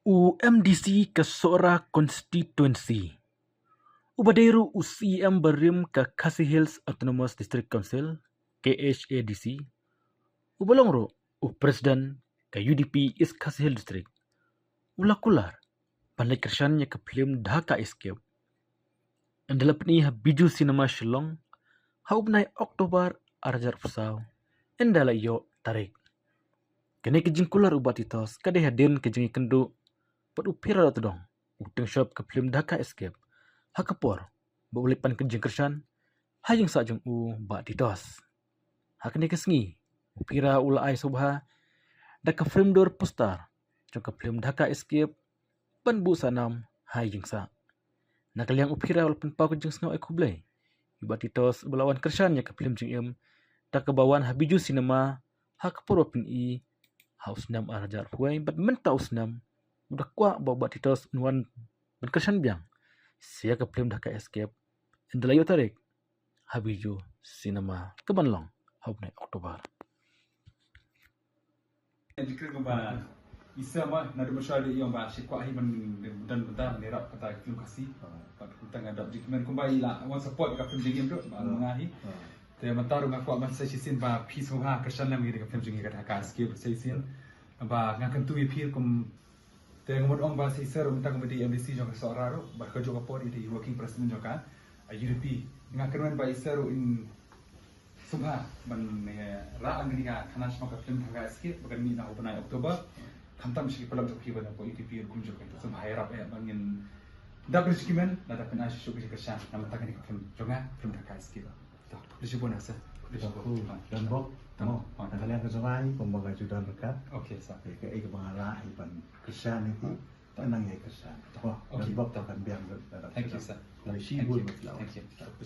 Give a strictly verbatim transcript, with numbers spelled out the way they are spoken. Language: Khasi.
U M D C ka Sohra Constituency, uba dei ruh u C E M barim ka Khasi Hills Autonomous District Council, K H A D C, uba long ruh u President ka U D P East Khasi Hills District, u la kular ban leit kyrshan ïa ka phlim Dhaka Escape. Ynda la pyni ha Bijou Cinema Shillong ha u bnai October ar hajar arphew saw, ynda la ïoh tarik. Kane ka jingkular u Bah Titos ka dei hadien ka jingïakynduh bad u Phira Dohtdong, u tyngshop ka phlim Dhaka Escape, ha ka por ba u leit pan ka jingkyrshan ha ïing sah jong u Bah Titos. Ha kane ka sngi, u Phira u la ai sngewbha da ka frame door poster jong ka phlim Dhaka Escape ban buh sahnam ha ïing sah. Na ka liang u Phira u la pynpaw ka jingsngew ai khublei ïa u Bah Titos uba la wan kyrshan ïa ka phlim jingim da kaba wan ha Bijou Cinema ha ka por ba pyni ha u snem ar hajar arphew wei, bad mynta u snem u da kwah ba u Bah Titos un wan ban kyrshan biang sa ïa ka phlim Dhaka Escape, ynda la ïoh tarik ha Bijou Cinema kaban long ha u bnai October. Jingkren kumba i Sir ma, naduh mynshuwa i ong ba shi kwah hi ban don bynta ban ïarap kata ka film Khasi. Bad kumta nga dap jingkmen kumba i la wan support ka film jong ngi ruh ba nga hi. Te mynta ruh nga kwah ban sa shisien ba phi sngewbha kyrshan lem ïa ka film jong ngi kata ka Escape sa shisien. Ba nga kyntu ïa phi kum Te nga mut ong ba sa i Sir mynta kumba dei M D C jong ka Sohra ruh, bad kajuh ka por i dei working president jong ka, ah, U D P. Nga kyrmen ba i Sir ruh in sngewbha ban, eh, rah lang kane ka khana sha ka film Dhaka Escape ba kan mih na u bnai October. Khamtam sha ki paidbah jong phi bad na pdeng U D P ruh kumjuh, kan sngewbha ïarap eh ba ngin dap ka jingkmen lada phin ai shuh shuh ka jingkyrshan na bynta kane ka film jong nga, film Dhaka Escape. Khublei shibun Sir. Khublei shibun. Don bok. Don bok. Na ka liang ka jong nga hi kumba nga ju don ryngkat. Okay Sir. Kaei kaei kaba nga lah hi ban kyrshan hi, to nang ïai kyrshan. To. Okay. Don bok, to kan biang. Thank you Sir. Khublei shibun. Thank you. Thank you.